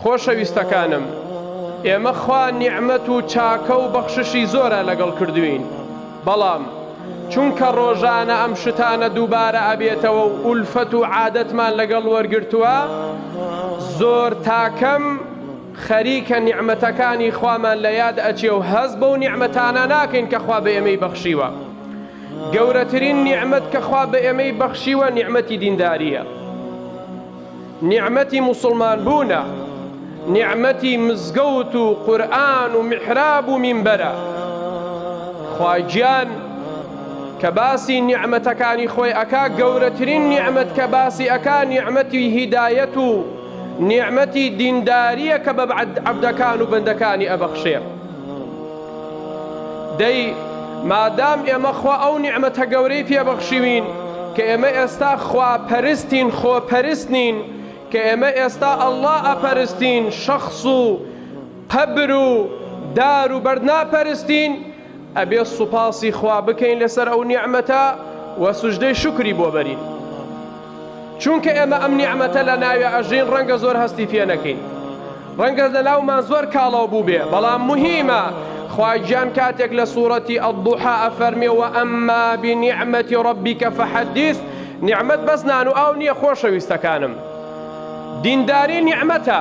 خۆشەویستەکانم ئێمە خوا نیعمەت و چاکە و بەخششی زۆرە لەگەڵ کردوین بەڵام چونکە ڕۆژانە ئەم شتانە دووبارە ئەبێتەوە و ئولفەت و عادەتمان لەگەڵ وەرگرتووە زۆر تاکەم خەریکە نیعمەتەکانی خوامان لە یاد ئەچێ و هەست بەو نیعمەتانە ناکەین کە خوا بە ئێمەی بەخشیوە. گەورەترین نیعمەت کە خوا بە ئێمەی بەخشیوە نیعمەتی دیندارییە. نیعمەتی موسڵمان بوونە، نیعمەتی مزگەوت و قورئان و میحراب و مینبەرە. خوا گیان کە باسی نیعمەتەکانی خۆی ئەکا گەورەترین نیعمەت کە باسی ئەکا نیعمەتی هیدایەت و نیعمەتی دینداریە کە بە عەبدەکان و بەندەکانی ئەبەخشێ. دەی مادام ئێمە خوا ئەو نیعمەتە گەورەی پێ بەخشیوین کە ئێمە ئێستا خوا پەرستین خۆ پەرست نین کە ئێمە ئێستا اللە ئەپەرستین شەخس و قەبر و دار و بەرد ناپەرستین ئەبێ سوپاسی خوا بکەین لەسەر ئەو نیعمەتە و سوجدەی شوکری بۆ بەرین. چونکە ئێمە ئەم نیعمەتە لە ناویا ئەژین ڕەنگە زۆر هەستی پێ نەکەین ڕەنگە لە ناومان زۆر کاڵەو بووبێ بەڵام موهیمە خوا گیان کاتێک لە سوڕەتی الضحی ئەفەرمێ وأما بنعمة ربک فحدث نیعمەت بەس نان و ئاو نییە خۆشەویستەکانم دینداری نیعمەتە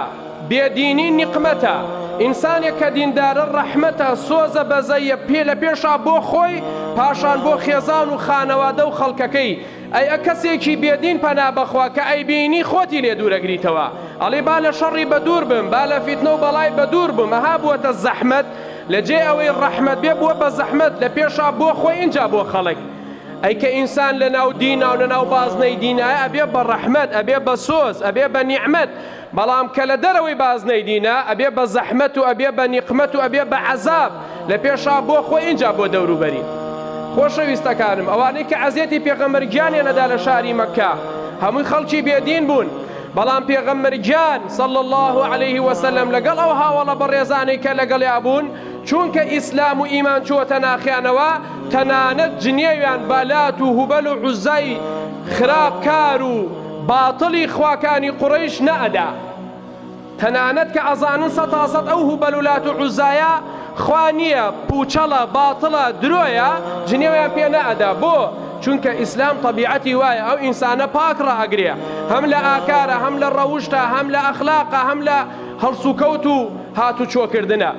بێدینی نیقمەتە ئینسانێک کە دیندارە ڕەحمەتە سۆزە بەزەیە پێ لە پێشا بۆ خۆی پاشان بۆ خێزان و خانەوادە و خەڵکەکەی ئەی ئە کەسێکی بێ دین پەنا بەخوا کە ئەیبینی خۆتی لێ دوورەگریتەوە ئەڵێی با لە شەڕی بەدوور بم با لە فیتنە و بەڵای بەدوور بم ئەها بووەتە زەحمەت لە جێی ئەوەی ڕەحمەت بێ بووە بە زەحمەت لە پێشا بۆ خۆی ئینجا بۆ خەڵک ئەی کە ئینسان لە ناو دینا و لە ناو بازنەی دینایە ئەبێ بە ڕەحمەت ئەبێ بە سۆز ئەبێ بە نیعمەت بەڵام کە لە دەرەوەی بازنەی دینە ئەبێ بە زەحمەت و ئەبێ بە نیقمەت و ئەبێ بە عەزاب لە پێشا بۆ خۆی ئینجا بۆ دەوروبەری. خۆشەویستەکانم ئەوانەی کە ئەزیەتی پێغەمبەر گیانیان ئەدا لە شاری مەککە هەمووی خەڵکی بێ دین بوون بەڵام پێغەمبەر گیان صلی اللە علیه وسلم لەگەڵ ئەو هاوەڵە بەڕێزانەی کە لەگەڵیا بوون چونکە ئیسلام و ئیمان چووەتە ناخیانەوە تەنانەت جنێویان بە لات و هوبەل و عوزای خراپ کار و باتڵی خواکانی قوڕەیش نەئەدا تەنانەت کە ئەزانن سەتاسەت ئەو هوبەل و لات و عوزایە خوا نیە پوچەڵە باتڵە درۆیە جنێویان پێ نەئەدا بۆ؟ چونکە ئیسلام تەبیعەتی وایە ئەو ئینسانە پاک ڕائەگرێ هەم لە ئاکارە هەم لە ڕەوشتە هەم لە ئەخلاقە هەم لە هەڵسوکەوت و هاتوچۆکردنە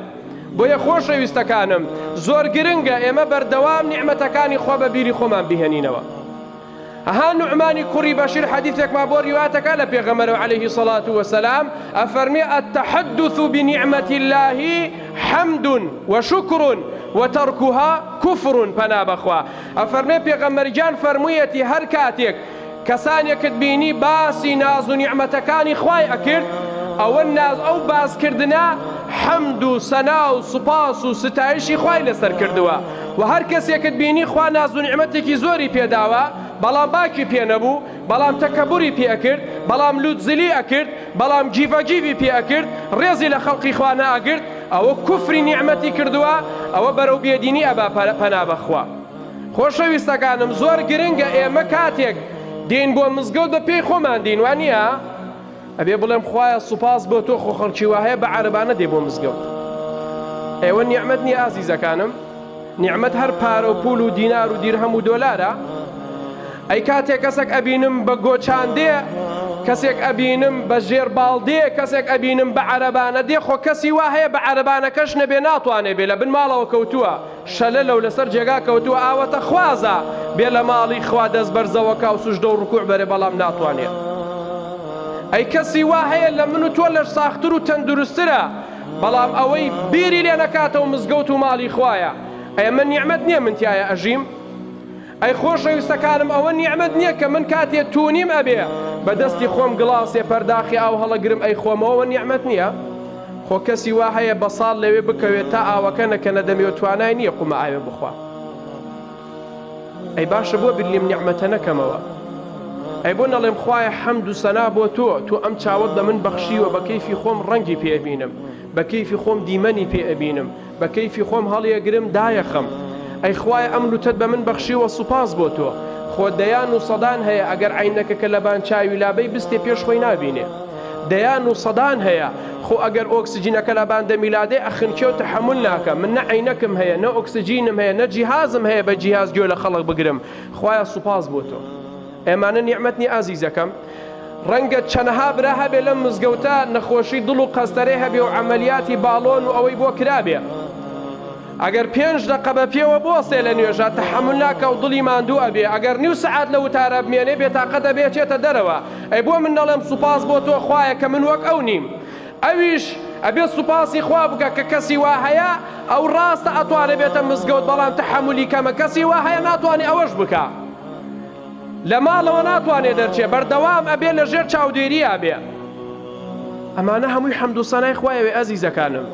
بۆیە خۆشەویستەکانم زۆر گرنگە ئێمە بەردەوام نیعمەتەکانی خوا بە بیری خۆمان بهێنینەوە. ها نوعمانی کوڕی بەشیر حەدیثێکمان بۆ ڕیوایەت ئەکا لە پێغەمبەرەوە علیه الصلاة والسلام ئەفەرمێ التحدث بنعمة الله حمد وشکر وترکها کفر پەنا بەخوا ئەفەرمێ پێغەمبەر گیان فەرموویەتی هەر کاتێک کەسانێکت بینی باسی ناز و نیعمەتەکانی خوای ئەکرد ئەوە ناز ئەو باسکردنە حەمد و سەنا و سوپاس و ستایشی خوای لەسەر کردووە وە هەر کەسێکت بینی خوا ناز و نیعمەتێکی زۆری پێداوە بەڵام باکی پێ نەبوو بەڵام تەکەبوری پێ ئەکرد بەڵام لوت زلی ئەکرد بەڵام گیڤە گیڤی پێ ئەکرد ڕێزی لە خەڵقی خوا نەئەگرت ئەوە کوفری نیعمەتی کردووە ئەوە بەرەو بێدینی ئەبا پەنا بەخوا خۆشەویستەکانم زۆر گرنگە ئێمە کاتێک دێین بۆ مزگەوت بە پێی خۆمان دێین وانیە؟ ئەبێ بڵێم خوایە سوپاس بۆ تۆ خۆ خەڵکی وا هەیە بە عەرەبانە دێ بۆ مزگەوت ئێوە نیعمەت نییە ئازیزەکانم نیعمەت هەر پارە و پول و دینار و دیرهەم و دۆلارە ئەی کاتێک کەسێک ئەبینم بە گۆچان دێ کەسێک ئەبینم بە ژێر باڵ دێ کەسێک ئەبینم بە عەرەبانە دێ خۆ کەسی وا هەیە بە عەرەبانەکەش نەبێ ناتوانێ بێ لە بن ماڵەوە کەوتووە شەلەلە و لەسەر جێگا کەوتووە ئاوەتە خوازە بێ لە ماڵی خوا دەست بەرزەوە کا و سوجدە و ڕکوع بەرێ بەڵام ناتوانێ ئەی کەسی وا هەیە لە من و تۆ لەش ساختر و تەندروسترە بەڵام ئەوەی بیری لێ نەکاتەوە مزگەوت و ماڵی خوایە ئەی ئەمە نیعمەت نییە من تیایا ئەژیم ئەی خۆشەویستەکانم ئەوە نیعمەت نییە کە من کاتێ تونیم ئەبێ بە دەستی خۆم گڵاسێ پەرداخی ئاو هەڵەگرم ئەیخۆمەوە ئەوە نیعمەت نییە؟ خۆ کەسی وا هەیە بە ساڵ لەوێ بکەوێت تا ئاوەکە نەکەنە دەمی و توانای نییە قومە ئاوێ بخوا ئەی باشە بۆ بیر لەم نیعمەتە نەکەمەوە ئەی بۆ نەڵێم خوایە حەمد و سەنا بۆ تۆ تۆ ئەم چاوەت بە من بەخشیوە بە کەیفی خۆم ڕەنگی پێ ئەبینم بە کەیفی خۆم دیمەنی پێ ئەبینم بە کەیفی خۆم هەڵیەگرم دایەخەم ئەی خوایە ئەم لوتەت بە من بەخشیوە سوپاس بۆ تۆ خۆ دەیان و سەدان هەیە ئەگەر عەینەکەکە لەبان چاوی لابەی بستێ پێش خۆی نابینێ دەیان و سەدان هەیە. خۆ ئەگەر ئۆکسجینەکە لە بان دەمی لادێ ئەخنکێ و تەحەمول ناکەم من نە عەینەکم هەیە نە ئۆکسجینم هەیە نە جیهازم هەیە بە جیهاز گوێ لە خەڵک بگرم خوایە سوپاس بۆ تۆ ئێمانە نیعمەت نیە ئازیزەکەم ڕەنگە چەنەها برا هەبێ لەم مزگەوتە نەخۆشی دڵ و قەستەرەی هەبێ و عەمەلیاتی باڵۆن و ئەوەی بۆ کرابێ ئەگەر پێنج دەقە بە پێوە بوەستێ لە نوێژا تەحەمول ناکا و دڵی ماندوو ئەبێ ئەگەر نیو سەعات لە وتارا بمێنێ بێتاقەت ئەبێ ئەچێتە دەرەوە ئەی بۆ من نەڵێم سوپاس بۆ تۆ خوایە کە من وەک ئەو نیم ئەویش ئەبێ سوپاسی خوا بکا کە کەسی وا هەیە ئەو ڕاستە ئەتوانێ بێتە مزگەوت بەڵام تەحەمولی کەمە کەسی وا هەیە ناتوانێ ئەوەش بکا لە ماڵەوە ناتوانێ دەرچێ بەردەوام ئەبێ لە ژێر چاودێریا بێ ئەمانە هەمووی حەمد و سەنای خوایەوێ ئەزیزەکانم.